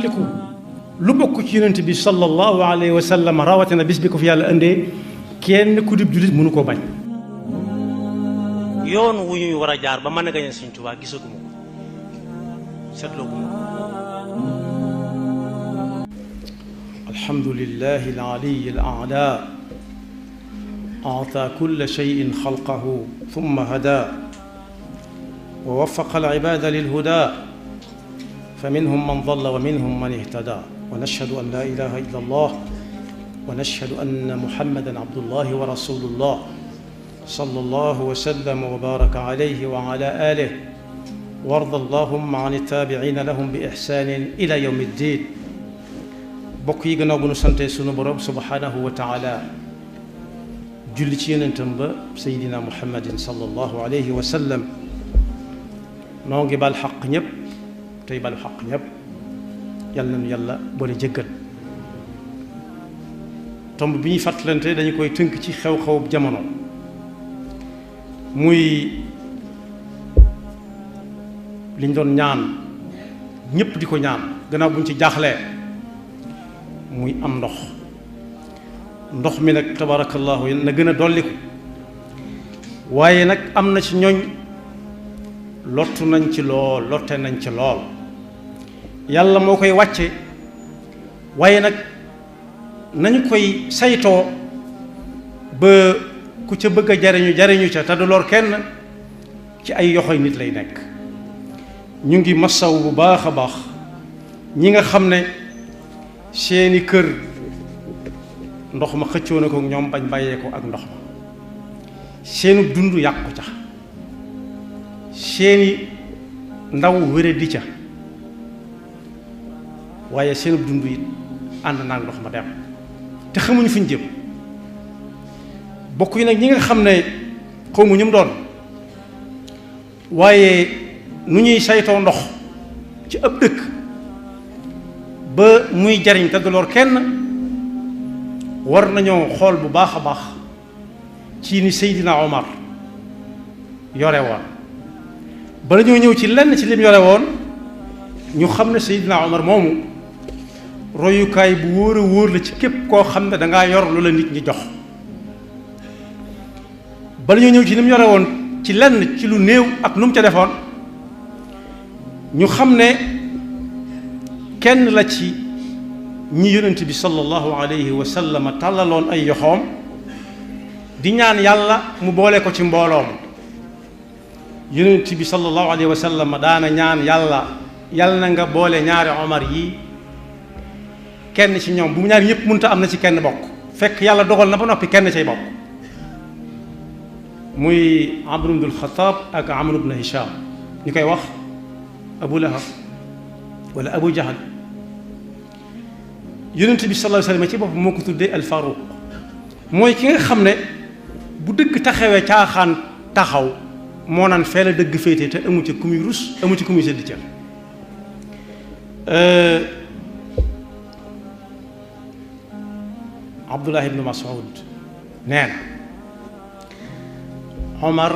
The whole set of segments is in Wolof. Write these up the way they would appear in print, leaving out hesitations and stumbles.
fàttaliku lu bokk ci yonent bi sallallahu alayhi wa sallam rawatina bis bi ko fi yàlla indee kenn ku dib jullit mënu koo bañ. yoon wu ñuy war a jaar ba mën a gañe Sëñ Tuubaa gisaguma ko seetlooguma ko. alhamdulillahi al-aliyyi al-a'laa a'taa kulla shay'in xalqahu thumma hadaa wa waffaqa al-ibaada lil-hudaa faminhum man dalla wa minhum man ihtadaa wa nashhadu an laa ilaaha illa allah wa nashhadu anna muhammadan abdullahi wa rasulullah sallallahu wa sallam wa baraka alayhi wa ala alihi warda allahumma an ittaabiciina lahum bi ixsaanin ila yawmi ddiin. bokk yi gannaaw bu nu sante sunu borom subhaanahu wa taala julli ci yonentam ba Seydina Muhammadin sallallahu alayhi wa sallam noo ngi bal xaq ñëpp tey bal xaq ñëpp yal nañu yàlla boole jéggal. tomb bi ñuy fàttalante dañu koy tënk ci xew-xew jamono muy liñ doon ñaan ñëpp di ko ñaan gannaaw buñ ci jaaxlee muy am ndox mi nag tabarakallahu na gën a dolliku waaye nag am na ci ñooñ lottu nañ ci lool lotte nañ ci lool yàlla moo koy wàcce waaye nag nañu koy saytoo ba ku ca bëgg a jariñu ca te du lor kenn ci ay yoxoy nit lay nekk. ñu ngi masaw bu baax a baax ñi nga xam ne seeni kër ndox ma xëccoo na ko ñoom bañ bàyyee ko ak ndox ma seenu dund yàqu ca seeni ndaw wére di ca waaye seenu dund it ànd naa ndox ma dem te xamuñu fuñ jëm. bokk yi nag ñi nga xam ne xawmu ñu mu doon waaye nu ñuy saytoo ndox ci ab dëkk ba muy jariñ te du lor kenn war nañoo xool bu baax a baax ci ni Seydina Omar yore woon. bala ñoo ñëw ci lenn ci lim yore woon ñu xam ne Seydina Omar moomu royukaay bu wóor a wóor la ci képp koo xam ne dangaa yor lu la nit ñi jox. bala ñoo ñëw ci lim yore woon ci lenn ci lu néew ak nu mu ca defoon ñu xam ne kenn la ci ñi yonent bi sallallahu alayhi wa sallam tàllaloon ay yoxoom di ñaan yàlla mu boole ko ci mbooloom. yonent bi sallallahu alayhi wa sallam daana ñaan yàlla na nga boole ñaari Omar yi kenn ci ñoom bu ñaari ñëpp mënta am na ci kenn bokk fekk yàlla dogal na ba noppi kenn cay bokk muy Amr ibn al-Khattab ak Amr ibn Hisham ñu koy wax Abu Lahab wala Abu Jahal. yonent bi sallallahu alayhi wa sallam ci bopp moo ko tuddee al-Faruq mooy ki nga xam ne bu dëgg taxawee caaxaan taxaw moo naan fee la dëgg féete te amu ci ku muy rus amu ci ku muy sëdd ca. Abdullah ibn Mas'ud nee na Omar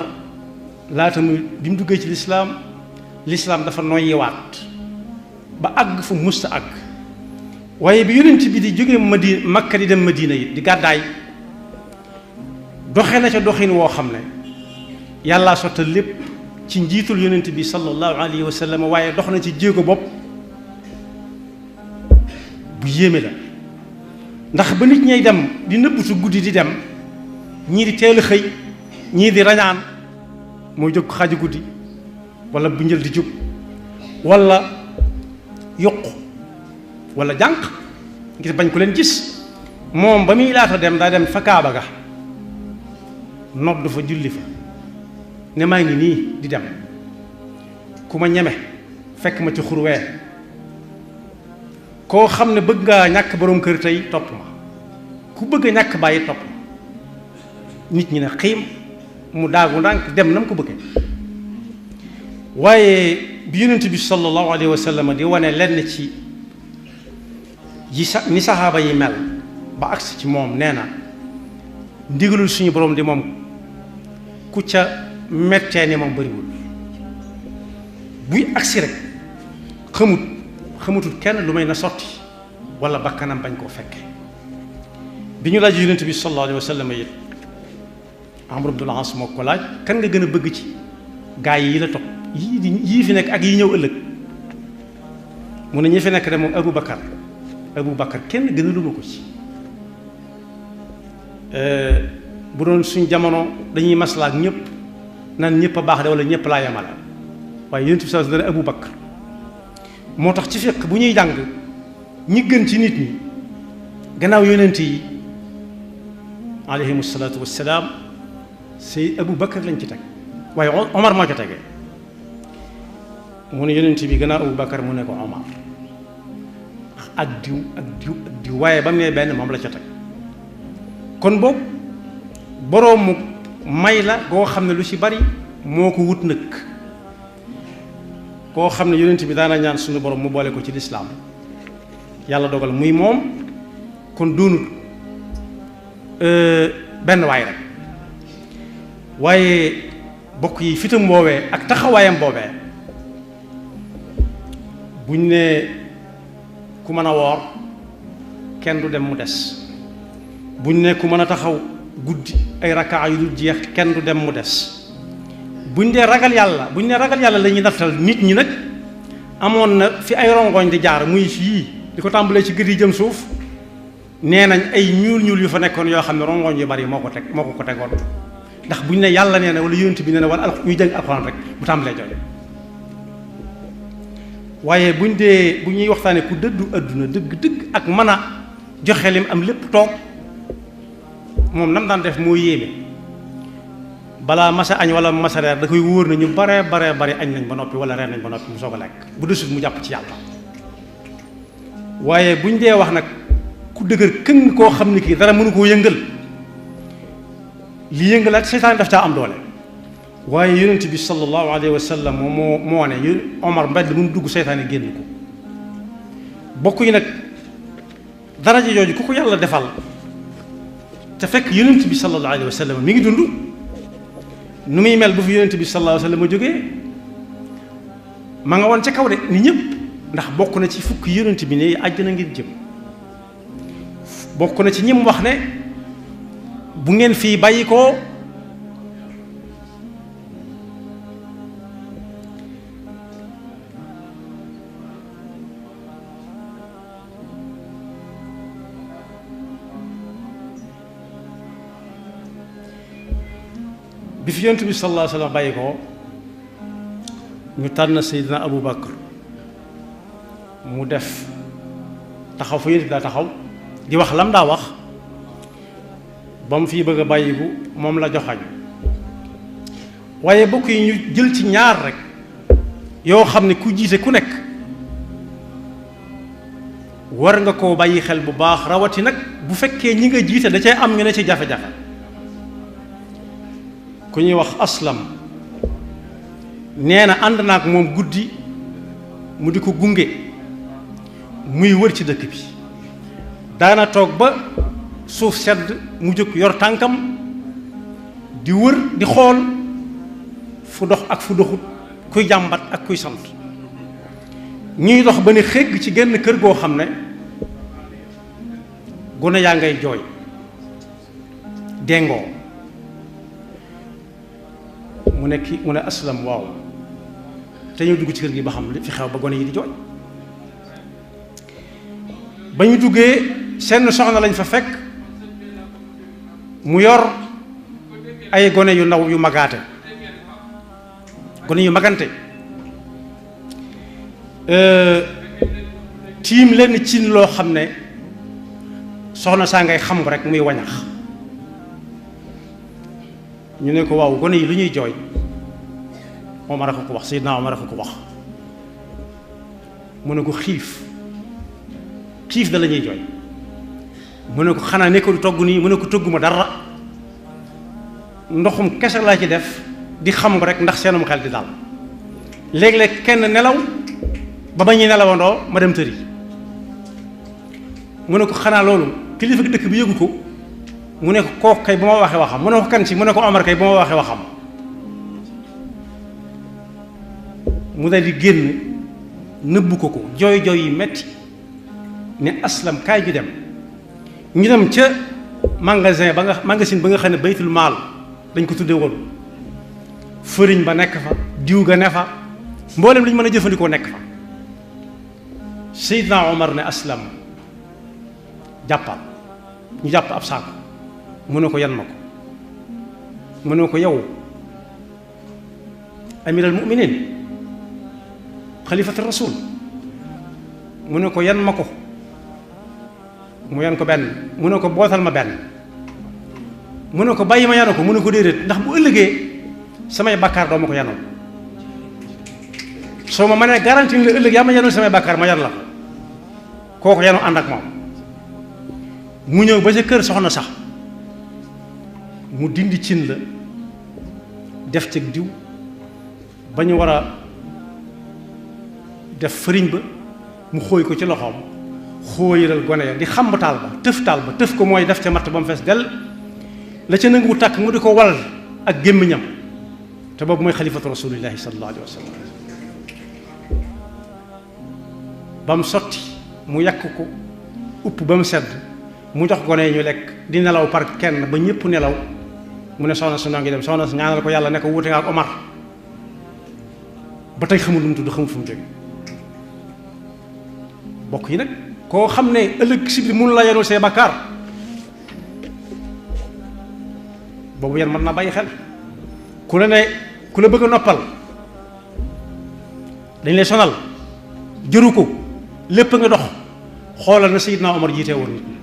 laata muy bi mu duggee ci lislaam dafa noyyiwaat ba àgg fu musta àgg waaye bi yonent bi di jógee Makka di dem Madina yi di gàddaay doxe na ca doxin woo xam ne yàllaa sottal lépp ci njiitul yonent bi sallallahu alayhi wa sallam waaye dox na ci jéego bopp bu yéeme la ndax ba nit ñay dem di nëbbutu guddi di dem ñii di teel a xëy ñii di rañaan mooy jóg xaaju guddi wala bu njël di jóg wala yokku wala jànq ngir bañ ko leen gis moom ba muy laata dem daa dem fa Kaaba ga nodd fa julli fa ne maa ngi nii di dem ku ma ñeme fekk ma ci xurwee koo xam ne bëgg ngaa ñàkk boroom kër tey topp ma ku bëgg a ñàkk bàyyi topp ma nit ñi ne xiim mu daagu ndànk dem na mu ko bëggee. waaye bi yonent bi sallallahu alayhi wa sallam di wane lenn ci ni saxaaba yi mel ba agsi ci moom nee na ndigalul suñu borom di moom ku ca mettee ni moom bëriwul buy agsi rek xamut xamatul kenn lu may na sotti wala bakkanam bañ koo fekke bi ñu laaj yonent bi sallallahu alayhi wa sallam it Amr ibn al-As moo ko laaj kan nga gën a bëgg ci gaa yi la topp yii fi nekk ak yi ñëw ëllëg mu ne ñi fi nekk de moom Abu Bakar kenn gën a luma ko ci bu doon suñ jamono dañuy maslaa ak ñëpp nan ñëpp a baax de wala ñëpp laa yemale waaye yonent bi sallallahu alayhi wa sallam Abu Bakar moo tax ci fiqh bu ñuy jàng ñi gën ci nit ñi gannaaw yonent yi alayhimu salaatu wassalaam Seyd Abu Bakar lañ ci teg waaye Omar moo ca tegee mu ne yonent bi gannaaw Abu Bakar mu ne ko Omar ak diw waaye ba mu ne benn moom la ca teg kon boobu boroomu may la goo xam ne lu ci bari moo ko wut nag koo xam ne yonent bi daana ñaan suñu borom mu boole ko ci lislaam yàlla dogal muy moom kon doonut benn waay rek waaye bokk yi fitam boobee ak taxawaayam boobee buñ ne ku mën a woor kenn du dem mu des buñ ne ku mën a taxaw guddi ay rakaa yu dul jeex kenn du dem mu des buñ dee ragal yàlla buñ ne ragal yàlla la ñuy nattal nit ñi nag amoon na fi ay rongoñ di jaar muy fii di ko tàmbalee ci gët yi jëm suuf nee nañ ay ñuul yu fa nekkoon yoo xam ne rongoñ yu bari moo ko tegoon ndax buñ ne yàlla nee na wala yonent bi nee na wala ñuy jàng alxuraan rek bu tàmbalee jooy waaye bu ñuy waxtaanee ku dëddu adduna dëgg ak mën a joxe lim am lépp toog moom nam daan def moo yéeme balaa masa añ wala masa reer da koy wóor na ñu bare añ nañ ba noppi wala reer nañ ba noppi mu soog a lekk bu desut mu jàpp ci yàlla waaye buñ dee wax nag ku dëgër këng koo xam ne kii dara mënu koo yëngal li yëngal ak seytaan daf caa am doole waaye yonent bi sallallahu alayhi wa sallam moo ne Omar mbedd bu mu dugg seytaane génn ko bokk yi nag daraja jooju ku ko yàlla defal te fekk yonent bi sallallahu alayhi wa sallam mi ngi dund nu muy mel bu fi yonent bi sallallahu alayhi wa sallam jógee ma nga woon ca kaw de ni ñëpp ndax bokk na ci fukk yonent bi ne àjjana ngeen jëm bokk na ci ñim wax ne bu ngeen fii bàyyi ko bi fi yonent bi sallallahu alayhi wa sallam bàyyi ko ñu tànn Seydina Abu Bakar mu def taxaw fa yonent bi daa taxaw di wax lam daa wax ba mu fii bëgg a bàyyiku moom la joxañ waaye bokk yi ñu jël ci ñaar rek yoo xam ne ku jiite ku nekk war nga koo bàyyi xel bu baax rawati nag bu fekkee ñi nga jiite da cay am ñu ne ci jafe-jafe ku ñuy wax Aslam nee na ànd naa ak moom guddi mu di ko gunge muy wër ci dëkk bi daana toog ba suuf sedd mu jóg yor tànkam di wër di xool fu dox ak fu doxut kuy jàmbat ak kuy sant ñuy dox ba ne xégg ci genn kër goo xam ne gone yaa ngay jooy dengoo mu ne Aslam waaw te ñu dugg ci kër gi ba xam li fi xew ba gone yi di jooy ba ñu duggee seen soxna lañ fa fekk mu yor ay gone yu ndaw yu magaate gone yu magante tiim lenn cin loo xam ne soxna saa ngay xam rek muy wañax ñu ne ko waaw gone yi lu ñuy jooy Omar a ko wax Seydina Omar a ko wax mu ne ko xiif da la ñuy jooy mu ne ko xanaa ne ko du togg nii mu ne ko togguma dara ndoxum kese laa ci def di xam rek ndax seenum xel di daal léeg-léeg kenn nelaw ba ñuy nelawandoo ma dem tëri mu ne ko xanaa loolu kilifa dëkk bi yëgu ko mu ne ko kooku kay bu ma waxee waxam mu ne ko kan ci mu ne ko Omar kay bu ma waxee waxam mu dal di génn nëbbu ko jooy yi metti ne Aslam kaay ju dem ñu dem ca magasin ba nga xam ne baytul maal dañ ko tuddee woon fëriñ ba nekk fa diw ga ne fa mboolem li ñu mën a jëfandikoo nekk fa Seydina Omar ne Aslam jàppal ñu jàpp ab saako mu ne ko yan ma ko mu ne ko yow amiral mu'minin xalifatu rasul mu ne ko yan ma ko mu yan ko benn mu ne ko bootal ma benn mu ne ko bàyyi ma yanu ko mu ne ko déedéet ndax bu ëllëgee samay bakkaar doo ma ko yanoo soo ma mënee garanti la ëllëg yaa ma yanul samay bakkaar ma yan la kooku yanu ànd ak moom mu ñëw ba ca kër soxna sax mu dindi cin la def ci diw ba ñu war a def fëriñ ba mu xóoy ko ci loxoom xóoyalal gone ya di xamb taal ba tëf ko mooy def ca matt ba mu fees del la ca nangu tàkk mu di ko wal ak gémmiñam te boobu mooy xalifatu rasulillahi sallallahu alayhi wa sallam ba mu sotti mu yàq ko upp ba mu sedd mu jox gone yi ñu lekk di nelaw par kenn ba ñëpp nelaw mu ne soxna su noo ngi dem soxna su ñaanal ko yàlla ne ko wuute nga ak Omar ba tey xamul lu mu tudd xamul fu mu jóge bokk yi nag koo xam ne ëllëg si biir mun la yanul say bakkaar boobu yan mën naa bàyyi xel ku la ne ku la bëgg a noppal dañ lay sonal jëru ko lépp nga dox xoolal na Seydina Omar jiite woon nit ñi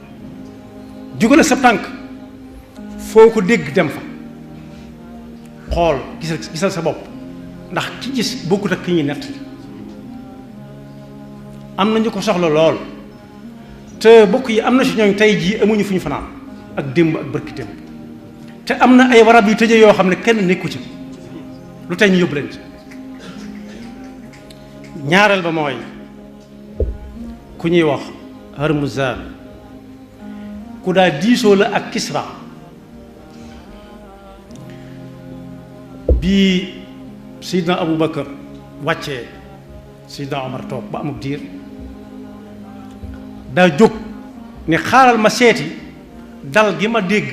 jugale sa tànk foo ko dégg dem fa xool gisal sa bopp ndax ki gis bokkut ak ki ñuy nett am na ñu ko soxla lool te bokk yi am na si ñooñ tey jii amuñu fu ñu fanaan ak démb ak bërki démb te am na ay warab yu tëje yoo xam ne kenn nekku ci lu tey ñu yóbbu leen ci ñaareel ba mooy ku ñuy wax Harmuzan ku daa diisoo la ak Kisra bii Seydina Abu Bakar wàccee Seydina Omar toog ba amul diir daa jóg ne xaaral ma seeti dal gi ma dégg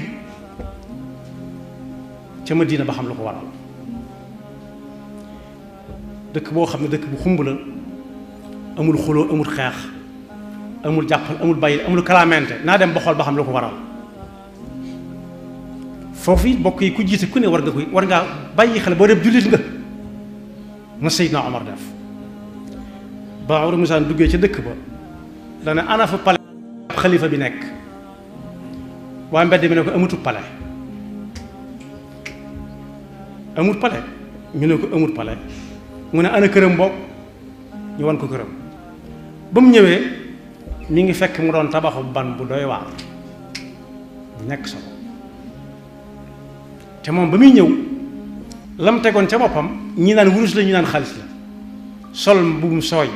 ca Madina ba xam lu ko waral dëkk boo xam ne dëkk bu xumb la amul xuloo amul xeex amul jàppal amul bàyyi amul kalaamente naa dem ba xool ba xam lu ko waral foofu it bokk yi ku jiite ku ne war ngaa bàyyi xel boo def jullit nga na Seydina Omar def ba Harmuzan duggee ca dëkk ba dana ana fa pale xalifa bi nekk waa mbedd mi ne ko amutu pale amut pale ñu ne ko amut pale mu ne ana këram bokk ñu wan ko këram ba mu ñëwee mi ngi fekk mu doon tabaxu ban bu doy waar bu nekk solo te moom ba muy ñëw lam tegoon ca boppam ñi naan wurus la ñu naan xaalis la sol mbubum sooy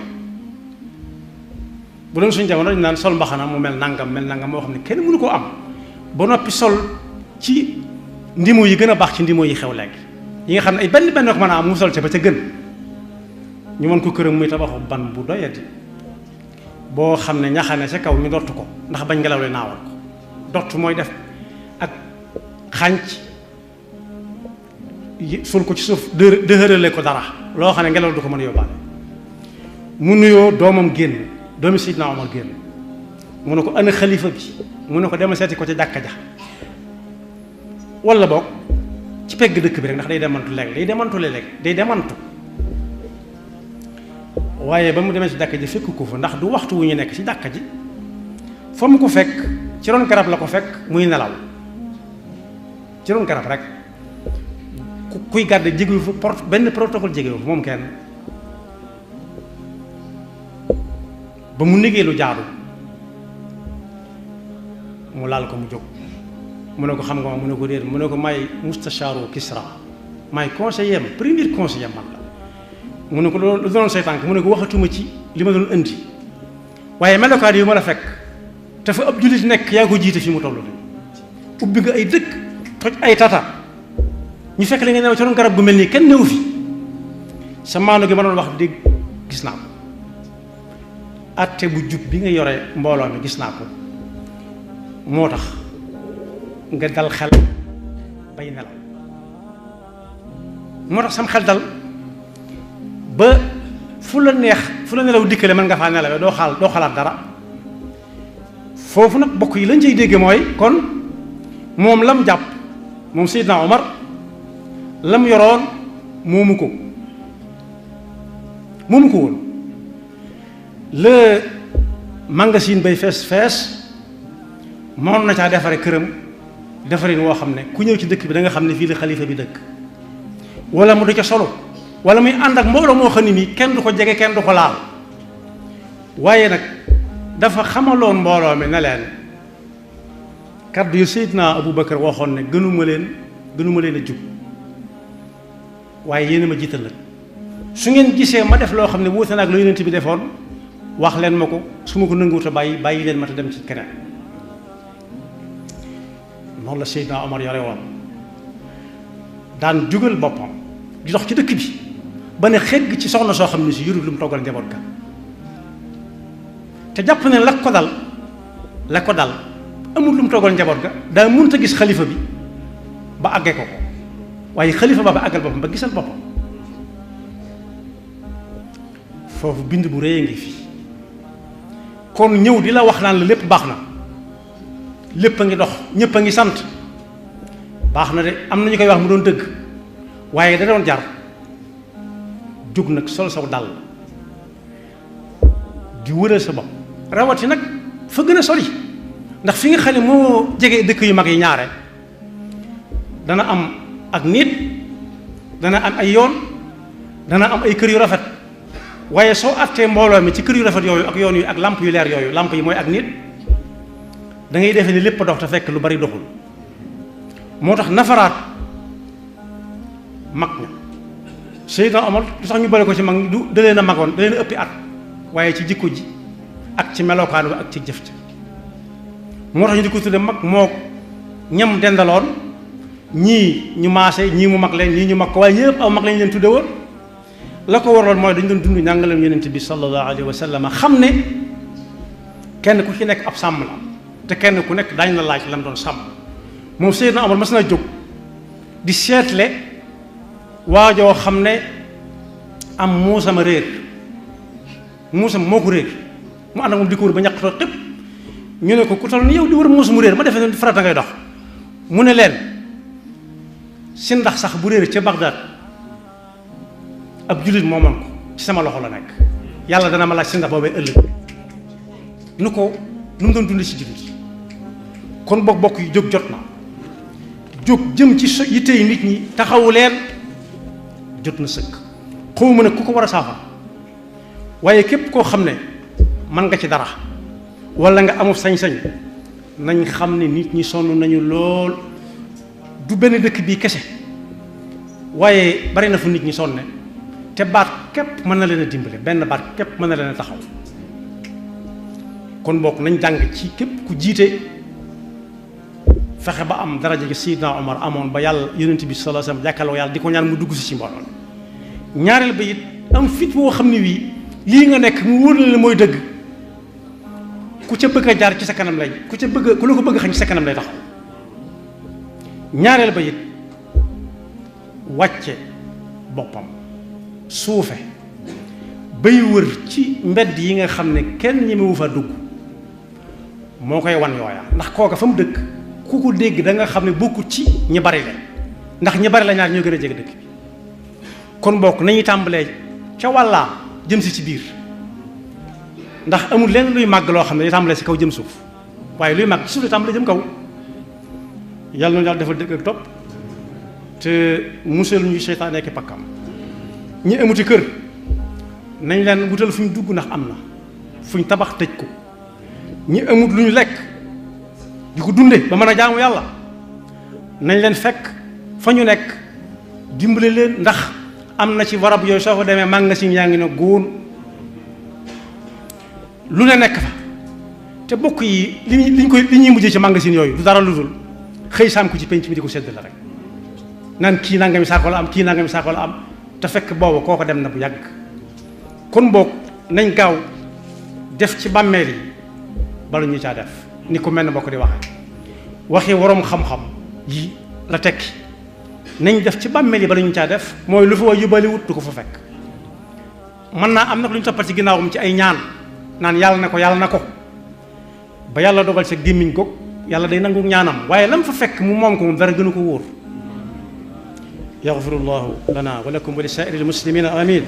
bu doon suñu jamono dañu naan sol mbaxana mu mel nangam moo xam ne kenn mënu koo am ba noppi sol ci ndimo yi gën a baax ci ndimo yi xew léegi yi nga xam ne ay benn ko mën a am mu sol ca ba ca gën ñu mën ko këram muy tabaxu ban bu doyati boo xam ne ñaxane ca kaw ñu dott ko ndax bañ ngelaw li naawal ko dott mooy def ak xànc sul ko ci suuf dëhërale ko dara loo xam ne ngelaw du ko mën a yóbbaale mu nuyoo doomam génn doomi Seydina Omar génn mu ne ko ana xalifa bi mu ne ko demal seeti ko ca jàkka ja wala boog ci pegg dëkk bi rek ndax day demantu waaye ba mu demee ci jàkka ji fekk ko fa ndax du waxtu wu ñu nekk ci jàkka ji fa mu ko fekk ci ron garab la ko fekk muy nelaw ci ron garab rek kuy gàdde jégewu fa benn protocole jégewu fa moom kenn ba mu négee lu jaadu mu laal ko mu jóg mu ne ko xam nga ma mu ne ko déet mu ne ko may mustashaaru Kisra may conseiller am premier conseiller man la mu ne ko lu doon say tànk mu ne ko waxatuma ci li ma doon indi waaye melokaan yu ma la fekk te fa ab jullit nekk yaa ko jiite fi mu toll nii ubbi nga ay dëkk toj ay tata ñu fekk li nga new ci ron garab gu mel nii kenn newu fi sa maanu gi ma doon wax dégg gis naa ko atte bu jub bi nga yore mbooloo mi gis naa ko moo tax nga dal xel bay nelaw moo tax sam xel dal ba fu la nelaw dikkale mën nga faa nelawee doo xalaat dara foofu nag bokk yi lañ cay dégge mooy kon moom lam jàpp moom Seydina Omar lam yoroon moomu ko woon la magasin bay fees moom na caa defare këram defarin woo xam ne ku ñëw ci dëkk bi da nga xam ne fii la xalifa bi dëkk wala mu du ca solo wala muy ànd ak mbooloo moo xam ne nii kenn du ko jege kenn du ko laal waaye nag dafa xamaloon mbooloo mi ne leen kaddu yu Seydina Aboubacar waxoon ne gënuma leen a jub waaye yéen a ma jiital nag su ngeen gisee ma def loo xam ne wuute na ak lu Yonent bi defoon wax leen ma ko su ma ko nanguwut a bàyyi leen ma te dem ci keneen noonu la Seydina Omar yore woon daan jugal boppam di dox ci dëkk bi ba ne xegg ci soxna soo xam ne si yurul lu mu toggal njaboot ga te jàpp ne la ko dal amul lu mu toggal njaboot ga daa mënut a gis xalifa bi ba àggee ko waaye xalifa ba àggal boppam ba gisal boppam foofu bind bu rëy a ngi fii kon ñëw di la wax naan la lépp baax na lépp a ngi dox ñëpp a ngi sant baax na de am na ñu koy wax mu doon dëgg waaye da doon jar jóg nag sol saw dàll di wëral sa bopp rawati nag fa gën a sori ndax fi nga xam ne moo jege dëkk yu mag yi ñaare dana am ak nit dana am ay yoon dana am ay kër yu rafet waaye soo attee mbooloo mi ci kër yu rafet yooyu ak yoon yu ak lamp yu leer yooyu lamp yi mooy ak nit da ngay defee ni lépp dox te fekk lu bari doxul moo tax nafaraat mag ña Seydina Omar lu sax ñu bale ko ci mag du da leen a magoon da leen a ëppi at waaye ci jikko ji ak ci melokaan ba ak ci jëf ci moo tax ñu di ko tudde mag moo ñam dendaloon ñii ñu maase ñii mu mag leen ñii ñu mag ko waaye ñëpp aw mag lañ leen tudde woon la ko waraloon mooy dañu doon dund njàngaleem Yonent bi sallallahu alayhi wa sallam xam ne kenn ku ci nekk ab sàmm la te kenn ku nekk daañu la laaj lam doon sàmm moom Seydina Omar mas na jóg di seetle waajoo xam ne am muusama réer muusam moo ko réer mu ànd ak moom di ko wër ba ñàkk too xëpp ñu ne ko ku toll ni yow di wër muus mu réer ma defee ne farata ngay dox mu ne leen si ndax sax bu réer ca Bagdad ab jullit moo man ko ci sama loxo la nekk yàlla dana ma laaj si ndax boobee ëllëg nu mu doon dund ci jullit kon bokk yi jóg jot na jóg jëm ci yittey nit ñi taxawu leen jot na sëkk xawma ne ku ko war a saafara waaye képp koo xam ne mën nga ci dara wala nga amul sañ-sañ nañ xam ne nit ñi sonn nañu lool du benn dëkk bii kese waaye bari na fu nit ñi sonne te baat képp mën na leen a dimbale benn baat képp mën na leen a taxaw kon bokk nañ jàng ci képp ku jiite fexe ba am daraja gi Seydina Omar amoon ba yàlla Yonent bi sallallahu alayhi wasallam jàkkaloo yàlla di ko ñaan mu dugg si ci mbooloo ñaareel ba it am fit woo xam ne wii lii nga nekk mu wóor la mooy dëgg ku ca bëgg a jaar ci sa kanam lay ku la ko bëgg xañ ci sa kanam lay taxaw ñaareel ba it wàcce boppam suufe bay wër ci mbedd yi nga xam ne kenn ñemewu fa dugg moo koy wan yooya ndax kooka fa mu dëkk ku ko dégg da nga xam ne bokkut ci ñi bari la ndax ñi bari la ñaar ñoo gën a jege dëkk bi kon bokk nañuy tàmbalee ca wàllaa jëm si ci biir ndax amul lenn luy màgg loo xam ne day tàmbalee si kaw jëm suuf waaye luy màgg ci suuf day tàmbalee jëm kaw yàlla noonu yàlla defal dëgg ak topp te musal ñu seytaane ak pakkam ñi amuti kër nañ leen wutal fu ñu dugg ndax am na fu ñu tabax tëj ko ñi amut lu ñu lekk di ko dunde ba mën a jaamu yàlla nañ leen fekk fa ñu nekk dimbale leen ndax am na ci warab yooyu soo fa demee magasin yaa ngi ne góon lu ne nekk fa te bokk yi li ñuy mujjee ci magasin yooyu du dara lu dul xëy saam ko ci penc mi di ko sedd la rek naan kii nangami saako la am kii nangami saako la am te fekk boobu kooko dem na bu yàgg kon boog nañ gaaw def ci bàmmeel yi bala ñu caa def ni ko mel ne bokk di waxe waxi waroom xam-xam yi la tekki nañ def ci bàmmeel yi bala ñu caa def mooy lu fi wa yóbbaliwut du ko fa fekk mën naa am nag lu ñu toppal ci ginnaawam ci ay ñaan naan yàlla na ko ba yàlla dogal sa gémmiñ ko yàlla day nangu ñaanam waaye lam fa fekk mu moom ko moom dara gënu ko wóor yaxfirullahu lana wa lakum wa li saa'iril muslimina amin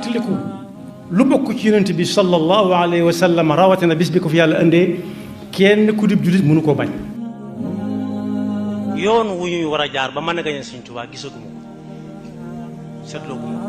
tiliku lu bokk ci yonent bi sallallahu alayhi wa sallam rawatina bis bi ko fi yàlla indee kenn ku dib jullit mënu koo bañ yoon wu ñuy war a jaar ba mën a gañe Sëñ Tuubaa gisaguma ko seetloo guma ko